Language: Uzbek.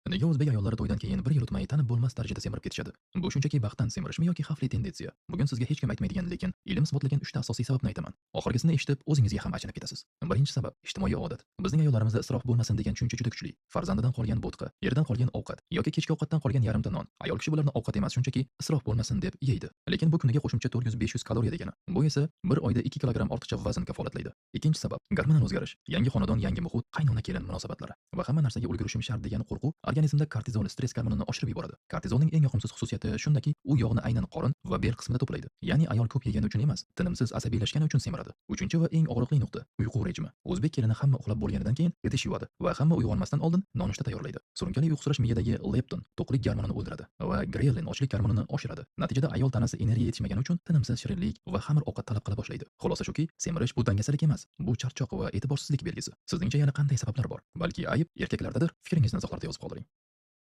Nega o'zbek ayollari to'ydan keyin bir yil o'tmay tanib bo'lmas darajada semirib ketishadi? Bu shunchaki baxtdan semirishmi yoki xavfli tendensiya? Bugun sizga hech kim aytmaydigan, lekin ilm isbotlagan 3 ta asosiy sababni aytaman. Oxirgisini eshitib, o'zingizga ham achinib ketasiz. Birinchi sabab ijtimoiy odat. Bizning ayollarimizda isrof bo'lmasin degan tushuncha juda kuchli. Farzandidan qolgan bo'tqa, eridan qolgan ovqat yoki kechki ovqatdan qolgan yarimta non. Ayol kishi bularni ovqat emas, shunchaki isrof bo'lmasin deb yeydi. Lekin bu kuniga qo'shimcha 400-500 kaloriya degani. Bu esa bir oyda 2 kilogramm ortiqcha vazn kafolatlaydi. Ikkinchi sabab gormonal o'zgarish. Yangi xonadon, yangi muhit, qaynona kelin munosabatlari va hamma narsaga ulgurishim shart degan qo'rquv organizmda kortizol stress gormonini oshirib yuboradi. Kortizolning eng yoqimsiz xususiyati shundaki, u yog'ni aynan qorin va bel qismida to'playdi. Ya'ni ayol ko'p yegani uchun emas, tinimsiz asabiylashgani uchun semiradi. Uchinchi va eng og'riqli nuqta uyqu rejimi. O'zbek kelini hamma uxlab bo'lganidan keyin idish yuvadi va hamma uyg'onmasdan oldin nonushta tayyorlaydi. Surunkali uyqusirash miyadagi leptin to'qlik gormonini o'ldiradi va grelin ochlik gormonini oshiradi. Natijada ayol tanasi energiya yetishmagani uchun tinimsiz shirinlik va xamir ovqat talab qila boshlaydi. Xulosa shuki, semirish bu dangasalik emas, bu charchoq va e'tiborsizlik belgisi. Sizningcha yana qanday sabablar bor? Balki ayb erkaklardadir? Fikringizni izohlarda yozib qoldiring.